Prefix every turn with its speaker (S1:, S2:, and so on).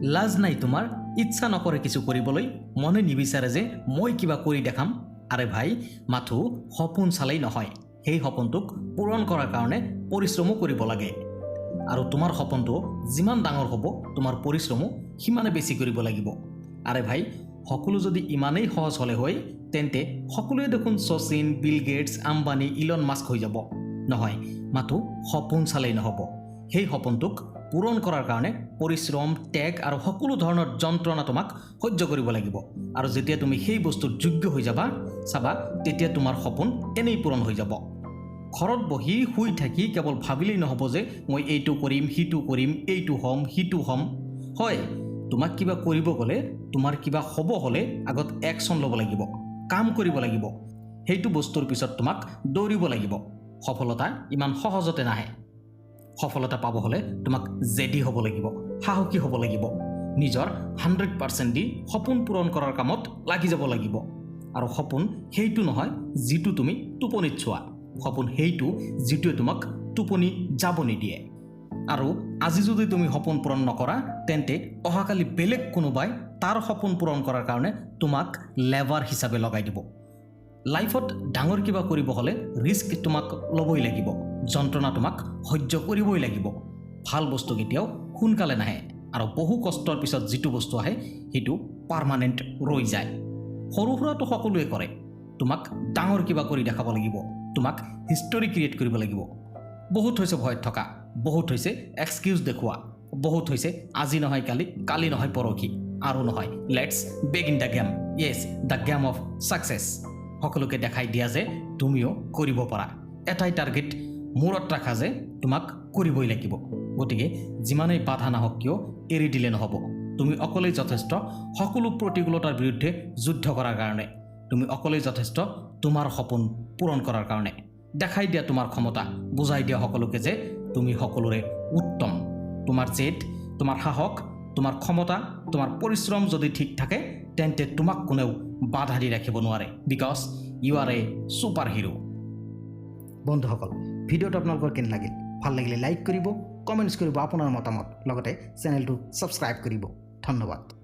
S1: লাজ নাই তোমাৰ? ইচ্ছা নকৰে কিছু কৰিবলৈ? মনে নিবিচাৰে যে মই কিবা কৰি দেখাম? আৰে ভাই, মাথো সপোন চালেই নহয়, সেই সপোনটোক পূৰণ কৰাৰ কাৰণে পৰিশ্ৰমো কৰিব লাগে। আৰু তোমাৰ সপোনটো যিমান ডাঙৰ হ'ব, তোমাৰ পৰিশ্ৰমো সিমানে বেছি কৰিব লাগিব। আৰে ভাই, সকলো যদি ইমানেই সহজ হ'লে হয়, তেন্তে সকলোৱে দেখোন Sachin, Bill Gates, Ambani, Elon Musk হৈ যাব। নহয়, মাথো সপোন চালেই নহ'ব। সেই সপোনটোক পূৰণ কৰাৰ কাৰণে পৰিশ্ৰম, ত্যাগ আৰু সকলো ধৰণৰ যন্ত্ৰণা তোমাক সহ্য কৰিব লাগিব। আৰু যেতিয়া তুমি সেই বস্তুৰ যোগ্য হৈ যাবা, চাবা, তেতিয়া তোমাৰ সপোন এনেই পূৰণ হৈ যাব। ঘৰত বহি শুই থাকি কেৱল ভাবিলেই নহ'ব যে মই এইটো কৰিম, সিটো কৰিম, এইটো হ'ম, সিটো হ'ম। হয়, তোমাক কিবা কৰিব গ'লে, তোমাৰ কিবা হ'ব হ'লে আগত একশ্যন ল'ব লাগিব, কাম কৰিব লাগিব। সেইটো বস্তুৰ পিছত তোমাক দৌৰিব লাগিব। সফলতা ইমান সহজতে নাহে। সফলতা পাব হ'লে তোমাক জেদী হ'ব লাগিব, সাহসী হ'ব লাগিব, নিজৰ 100% দি সপোন পূৰণ কৰাৰ কামত লাগি যাব লাগিব। আৰু সপোন সেইটো নহয় যিটো তুমি টোপনিত চোৱা। সপোন সেইটো যিটোৱে তোমাক টোপনি যাব নিদিয়ে। আৰু আজি যদি তুমি সপোন পূৰণ নকৰা, তেন্তে অহাকালি বেলেগ কোনোবাই তাৰ সপোন পূৰণ কৰাৰ কাৰণে তোমাক লেবাৰ হিচাপে লগাই দিব। লাইফত ডাঙৰ কিবা কৰিব হ'লে ৰিস্ক তোমাক ল'বই লাগিব, যন্ত্ৰণা তোমাক সহ্য কৰিবই লাগিব। ভাল বস্তু কেতিয়াও সোনকালে নাহে আৰু বহু কষ্টৰ পিছত যিটো বস্তু আহে, সেইটো পাৰ্মানেণ্ট ৰৈ যায়। সৰু সুৰাটো সকলোৱে কৰে। তোমাক ডাঙৰ কিবা কৰি দেখাব লাগিব, তোমাক হিষ্টৰী ক্ৰিয়েট কৰিব লাগিব। বহুত হৈছে ভয়ত থকা, বহুত হৈছে এক্সকিউজ দেখুওৱা, বহুত হৈছে আজি নহয় কালি, কালি নহয় পৰহি, আৰু নহয়। Let's begin the game. Yes, the game of success. সকলোকে দেখাই দিয়া যে তুমিও কৰিব পাৰা। এটাই টাৰ্গেট মূৰত ৰাখা যে তোমাক কৰিবই লাগিব। গতিকে যিমানেই বাধা নাহক কিয়, এৰি দিলে নহ'ব। তুমি অকলেই যথেষ্ট সকলো প্ৰতিকূলতাৰ বিৰুদ্ধে যুদ্ধ কৰাৰ কাৰণে। তুমি অকলেই যথেষ্ট তোমাৰ সপোন পূৰণ কৰাৰ কাৰণে। দেখাই দিয়া তোমাৰ ক্ষমতা, বুজাই দিয়া সকলোকে যে তুমি সকলোৰে উত্তম। তোমাৰ জেদ, তোমাৰ সাহস, তোমাৰ ক্ষমতা, তোমাৰ পৰিশ্ৰম যদি ঠিক থাকে, তেন্তে তোমাক কোনেও বাধা দি ৰাখিব নোৱাৰে, because you are a super hero.
S2: বন্ধুসকল, ভিডিঅ'টো আপোনালোকৰ কেনে লাগিল? ভাল লাগিলে লাইক কৰিব, কমেণ্টছ কৰিব আপোনাৰ মতামত, লগতে চেনেলটো ছাবস্ক্ৰাইব কৰিব। ধন্যবাদ।